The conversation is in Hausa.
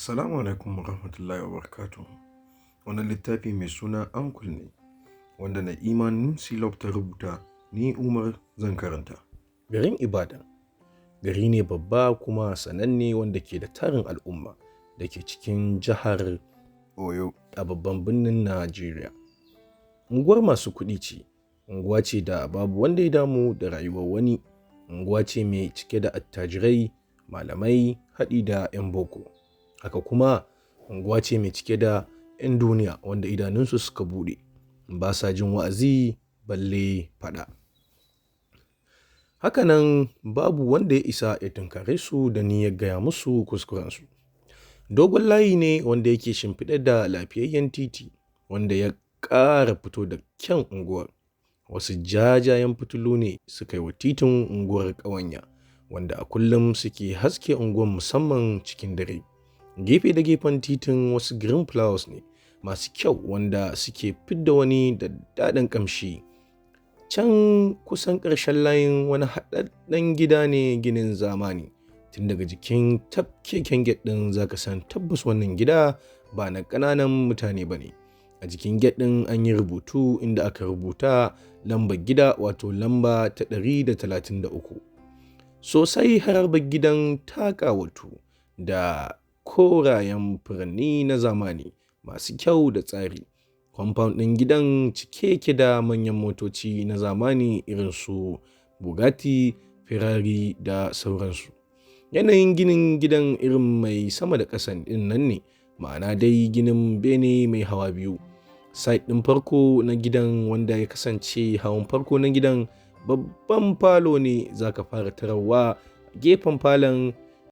Assalamu alaikum warahmatullahi wabarakatuh. Wannan littafi mai suna Uncle ne, wanda Na'ima Numsilop ta rubuta, ni Umar zan karanta. Garin Ibadan gari ne babba kuma sananne wanda ke da tarin al'umma da ke cikin jihar Oyo a babban birnin Najeriya. Unguwar masu kuɗi ce, unguwa ce da babu wanda ya damu da rayuwar wani, unguwa ce mai cike da attajirai, malamai, haɗi da 'yan boko. Haka kuma unguwa ce mai cike da 'yan duniya wanda idanunsu suka buɗe, ba sa jin wa'azi balle faɗa. Hakanan babu wanda ya isa ya tunkare su da niyyar gaya musu kuskurensu. Dogon layi ne wanda yake shimfiɗe da lafiyayyen titi wanda ya ƙara fito da kyan unguwar. Wasu jajayen fitilu ne suka yi wa titin unguwar ƙawanya wanda a kullum suke haske unguwar musamman cikin dare. Gefe da gefen titin wasu green flowers ne masu kyau wanda suke fidda wani daddaɗan ƙamshi. Can kusan ƙarshen layin wani haɗaɗɗen gida ne ginin zamani. Tun daga jikin tafkeken gate ɗin za ka san tabbas wannan gida ba na ƙananan mutane ba ne. A jikin gate ɗin an yi rubutu inda aka rubuta lambar gida, wato lamba ta 133. Sosai harabar gidan ta ƙawatu da korayen furanni na zamani masu kyau da tsari. Compound ɗin gidan cike yake da manyan motoci na zamani irin su Bugatti, Ferrari da sauransu. Yanayin ginin gidan irin mai sama da ƙasan ɗin nan ne, ma'ana dai ginin bene mai hawa biyu. Side ɗin farko na gidan, wanda ya kasance hawan farko na gidan, babban falo ne za ka fara tararwa. Gefen falon